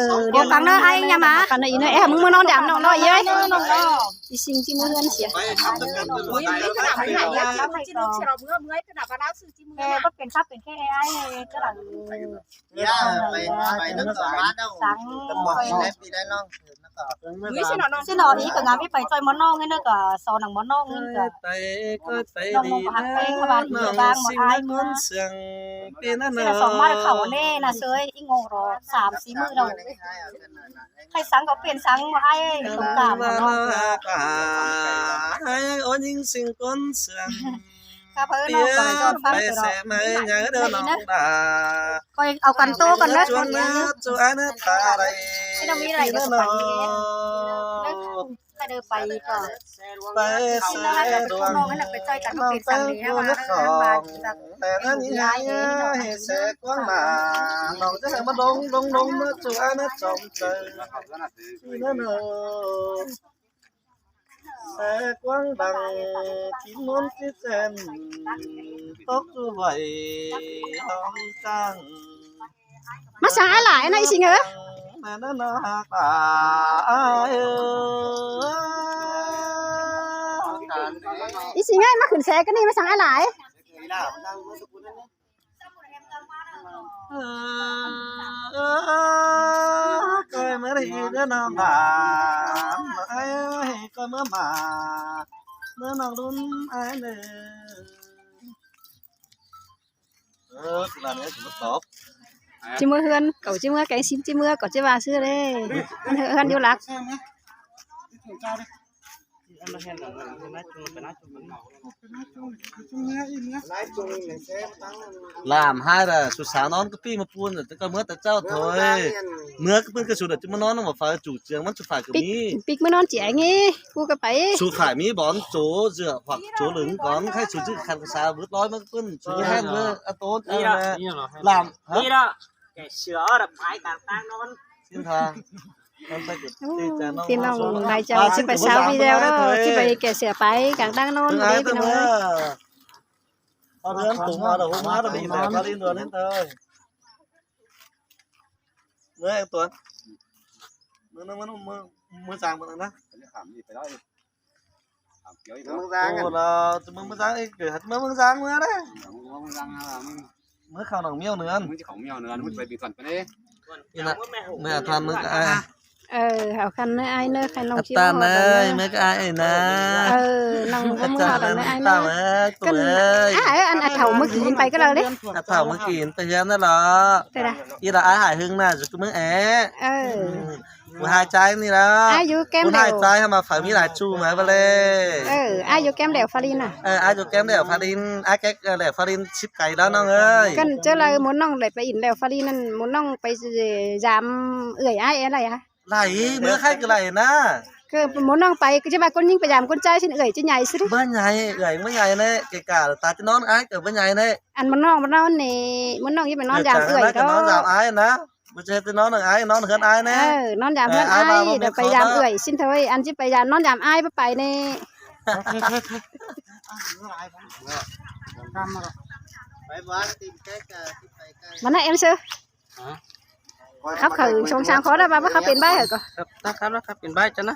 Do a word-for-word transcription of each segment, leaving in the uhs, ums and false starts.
Ờ, ꞌlẹo căng ꞌnớ, ai ꞌnhá ꞌmá. Căng ꞌnớ ꞌi ꞌnớ, ꞌhế ꞌmứng ꞌmưa ꞌnón đăm ꞌnọng ꞌnọi ꞌi ới. ꞌI ꞌsịn ꞌchí ꞌmưa ꞌhướn sia. Ơ, báu pên sắp pên ꞌkhế ai, ꞌchớ đẳng. Săng ꞌi ꞌnọ ꞌí ꞌcọ ngắm ꞌí pay ꞌchoi ꞌmưa ꞌnọng ꞌnớ ꞌcọ so nẳng ꞌmưa ꞌnọng ꞌnớ ꞌcọ. ꞌNọng ꞌmưa ꞌcọ ꞌhặc ꞌpéng ꞌcọ ꞌva đi ꞌva ꞌmưa ai ꞌmưa. ꞌSịn ꞌnọ song ꞌmá khảu ꞌnê ꞌna ꞌsớ ꞌí ꞌngộ ꞌro sam sí ꞌmự ꞌnọng. ꞌKhạy săng ꞌcọ pên săng ꞌmưa ai ꞌtông cảm ꞌmưa ꞌnọng. Ai ôi nhính sing ꞌcốn sương. ꞌCọ ꞌpưa ꞌnọng ꞌcọ ꞌdọn ꞌphắng ꞌtưa ꞌnọng. ꞌCọ au căn ꞌtố căn ꞌnớ. Chuôn ꞌnớ, chu ai ꞌnớ ta đảy. ꞌCọ ꞌmí đảy ꞌcọ pay. ꞌCọ đảy pay ꞌcọ. Pay ꞌsớ đuang ꞌnọng pay ꞌchoi căn ꞌnọng pên săng ꞌnị hả ꞌva ꞌnớ ꞌva ꞌnị ꞌnị ꞌnị ꞌnọng ꞌhế ꞌsớ quáng ꞌmá. ꞌNọng ꞌchớ hảư ꞌmá đông đông đông ꞌmá chu ai ꞌnớ chom chaư. ꞌNớ ꞌnớ. Xe quang đăng chín môn chít sen tốc chu hoài hóng cang. ꞌMá săng ai lai ꞌnớ ꞌí ꞌsịn ơ? Mà nó nó hạc bà ai ơ. ꞌÍ ꞌsịn ơi, ꞌmá khửn xe ꞌcọ ꞌnị ꞌmá săng ai lai. Coi ꞌmá đi ꞌnớ ꞌnọng đả. Ai ơi, coi ꞌmá ꞌmá. ꞌNớ ꞌnọng đun ai ꞌnớ. Ơ, ꞌcọ ꞌva ꞌnớ ꞌcọ ꞌmá tốc. ꞌChí ꞌmưa ꞌhướn, ꞌcọ ꞌchí ꞌmưa kéng ꞌsịn ꞌchí ꞌmưa, ꞌcọ ꞌchí ꞌva ꞌsứ ꞌlế. ꞌHướn ꞌhướn dú lắc. Lam hai đa, su sáo ꞌnón cá pi ꞌmá ꞌpun, ꞌcọ ꞌmưa ta ꞌchạu thôi. ꞌMưa cá ꞌpứng cá su đa ꞌchí ꞌmá ꞌnón ꞌmá phaư chu chiêng ꞌmắn chu phải cá ꞌmí. ꞌPík ꞌmá ꞌnón ꞌchí ꞌnị, ꞌcọ ꞌcọ pay. Su phải ꞌmí bón chu dưa hoặc chu lửng cón, ꞌkhạy su ꞌchí khăn ꞌcọ sa bứt ꞌlới ꞌmá cá ꞌpứng, su ꞌhẹn ꞌmưa, a, ꞌtố, a, lam, hả? Kẻ sửa đập mái cảng ꞌtáng ꞌnón. Xin tha. Ú, ꞌpi ꞌnọng lai chảu ꞌchí pay sáo video ꞌnớ, ꞌchí pay kẻ sửa pay cảng ꞌtáng ꞌnón ꞌlế ꞌpi ꞌnọng ơi. Ở đây ăn tùng mà, ở hôm má nó bị mẹ ba đi rồi nên thôi. Mưa ăn tuần. Mưa, mưa, mưa, mưa, mưa sáng bữa nay. Mưa sáng. Ủa, là tụi mưa mưa sáng, ê, kể hạt mưa mưa sáng mưa đấy. Mưa khảo nỏng miêu nữa. Mưa khảo miêu nữa, mưa phải bị thuận cái đấy. Mưa thuận mưa cái ai. Ờ, hảo khăn ꞌnớ ai ꞌnớ, khăn ꞌnọng ꞌchí ꞌtan ꞌnớ, mưa cái ai ꞌnớ. Ờ, ꞌnọng ꞌcọ mưa hảo khăn ꞌnớ ai ꞌnớ. Căn, à, ăn, à, thảu mưa kín pay cá đaư ꞌlế. À, thảu mưa kín pay ꞌhướn ꞌnớ lo. Thế à? Ý là ai Hải Hưng nà, rồi cứ mưa é. Ờ. Bố hai chai ꞌnị lo. Ai dú kem bố hai đẻo. Chai hả mà phải mí lai chu mà bá lê. Ờ, ai dú kem đẻo pha đin à? Ờ, ai dú kem đẻo pha đin, ai kem, ờ, đẻo pha đin ship cay đó ꞌnọng ơi. Căn ꞌchớ lai ꞌmôn ꞌnọng đảy pay ỉn đẻo pha đin ꞌnặn, ꞌmôn ꞌnọng pay dăm ưởi ai é lai à? Lai, mưa ꞌkhạy cứ lai ꞌnớ. Cứ ꞌmôn ꞌnọng pay, cứ ꞌchí ꞌva ꞌcốn ꞌnhính pay dăm ꞌcốn ꞌchái ꞌsịn ưởi ꞌchí nhảy ꞌsứ. Bá nhảy, ưởi bá nhảy ꞌnớ, kể cả ta ꞌchí ꞌnón ai ꞌcọ bá nhảy ꞌnớ. Ăn ꞌmôn ꞌnọng, ꞌmôn ꞌnọng ꞌnị, ꞌmôn ꞌnọng ꞌchí pay ꞌnón dăm ưởi ꞌcọ. ꞌNón dăm ai ꞌnớ. Bố ꞌchí ꞌchí ꞌnón ai, ꞌnón ꞌhướn ai ꞌnớ. Ờ, ꞌnón dăm ꞌhướn ai, đảy pay dăm ưởi ꞌsịn thôi, ăn ꞌchí pay dăm, ꞌnón dăm ai bá pay ꞌnị. Mà ꞌnớ em sư. Hả? Khắp khảo sống sáng khó đã, bá bá khắp pên bái hả ꞌcọ? Khắp, khắp, khắp pên bái cho nó.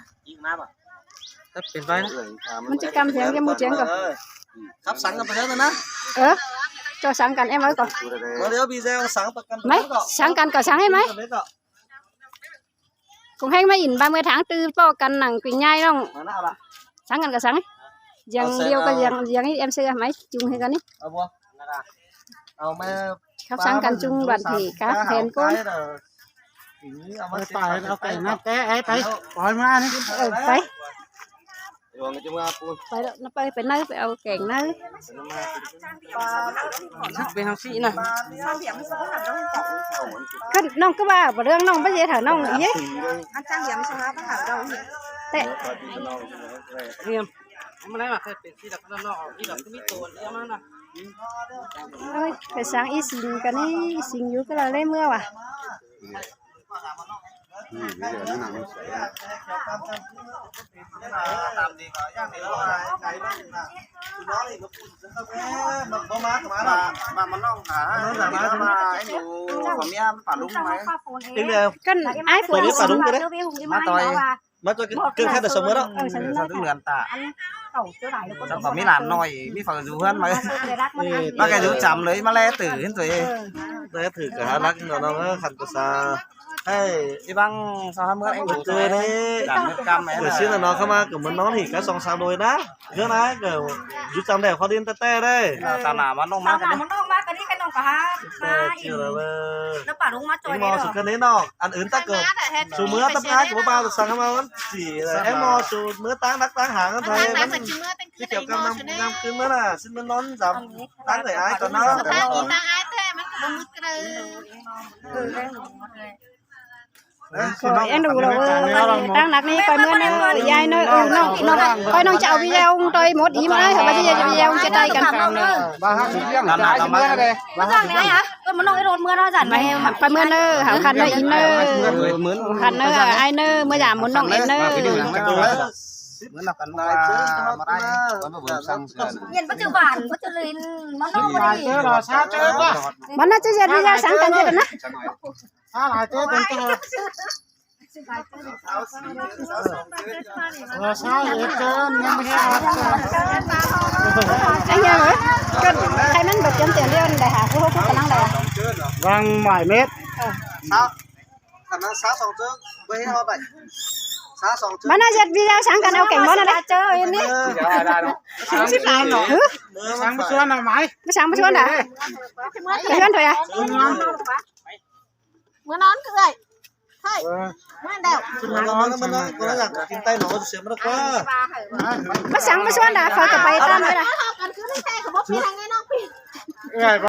Khắp pên bái. Mứn ꞌchí ꞌcắm chiêng, ꞌchí ꞌmú chiêng ꞌcọ. Khắp sáng ꞌcắm pên bái ꞌnớ. Ờ, cho sáng căn em ơi ꞌcọ. Mưa đi video sáng căn. Máy, sáng căn ꞌcọ sáng em máy. Cũng ꞌhéng ꞌmá ỉn ba mươi tháng tư ꞌpo căn nẳng Quỳnh Nhai ꞌnọng. Sáng căn ꞌcọ sáng. Giang điêu ꞌcọ giang, giang ꞌí em sư máy chung hay căn ꞌnị. Khắp sáng căn chung đoàn thể các thèn ꞌcốn. Pay, pay, ꞌnọng kẻ ꞌnị. Ờ, pay. Pay ꞌnọng, ꞌnọng pay, pay ꞌnớ, pay au kẻng ꞌnớ. Sắp pay hảư ꞌsị ꞌnớ. Căn ꞌnọng ꞌcọ ꞌva, báu ꞌlươn ꞌnọng bá dế thảo ꞌnọng ꞌnị. Ăn trang điểm xong á, bác Hảo đâu nhỉ? Tệ. Điểm. Hôm nay mà phải pên ꞌsị đọc nó, nó, đi đọc cái mít tổ đi mà nè. Ôi, pay sáng ꞌí ꞌsịn căn ꞌnị, ꞌí ꞌsịn dú ꞌcọ là ꞌlế ꞌmưa ꞌva. Ư, ví dụ nó nặng lắm. Mà, mà, mà nó hả? Nó là má nó mà anh đủ có mía phản ứng mày. Tính là Cân ai tua phổi biết phản ứng cái đấy. Má tôi. Má tôi cái, cái khác là sống mới đó. Sao tức lượn ta. Sao có mía làm nồi, mía phở dù hơn mà. Ê, nó cái dù chấm lấy mà lẽ tử hến tuổi. Lẽ thử cả há lắc nó, nó khăn của sa. Ê, đi băng sao há mưa anh đủ tuổi. Đấy. Làm nước cam ấy. Buổi là xưa là nó không mà, kiểu muốn nó thì cá song sao đôi đó. Thế này, kiểu, dù chấm đẻ khó điên tê tê đây. Là tao nào mà nông Tao mát nào cái mà nông mát cái đi cái nông cả hả? Tê, Ba chiều là in. Bơ. Nó bảo đúng mát Em trôi đi mò rồi. Sụt cân đấy nó, ăn ớn tắc cờ. Sụt mưa tắp ác của ba sang hả mà, chỉ là em mò sụt mưa táng đắc táng hàng thôi. Ăn táng Chứ kiểu căm năm, năm cứ mưa là, xin mưa nón dám. Táng đẩy ai còn nó. Táng ai thế, mát cả mưa cái Khỏi em đủ rồi, táng nặc ní coi mướn ơi, yai nơi, ừ, nó, nó, coi nó chào video ông tôi một ý mà ơi, hả, bây giờ video ông chia tay cần. Ba hắc đi riêng, ai xin mướn đây. Ba hắc đi riêng. Tôi muốn nói đột mưa nó giản Mày, này. Coi mướn ơi, hảo khăn nơi in nơi. Khăn nơi, ai nơi, mưa giảm muốn nông in nơi. Mướn là cần ba, ba đây, có một buổi sáng sớm. Nhìn bắt chữ bản, bắt chữ linh, món nông Ba đi. Chữ là sao chữ quá. Món nó chứ giờ video sáng cần gì đó. Sao lại thế, con chữ. Là sao vậy chứ, năm mươi hai hạt. Anh em ơi, con, cái mình bật chấm tiền đi, anh đại học, cô, cô, cô, năng đại học. Vâng, mỏi mệt. Sao? Khả năng sao song chứ, với họ đẩy. Sao song chứ. Bắn nó giật video sáng cần áo cảnh bắn nó đấy. Chơi ini. Xếp lại nó. Sáng bữa trưa nào mày? Bữa sáng bữa trưa đã. Cái hơn thôi à? Mưa nón cứ vậy. Thôi. Mưa đâu. Nó, nó, nó, nó, nó làm cái tay nó sẽ mất quá. Bữa sáng bữa trưa đã, phải cái bay tan rồi đã. Họ cần cứ lấy xe của bố phi hàng ngay nó phi.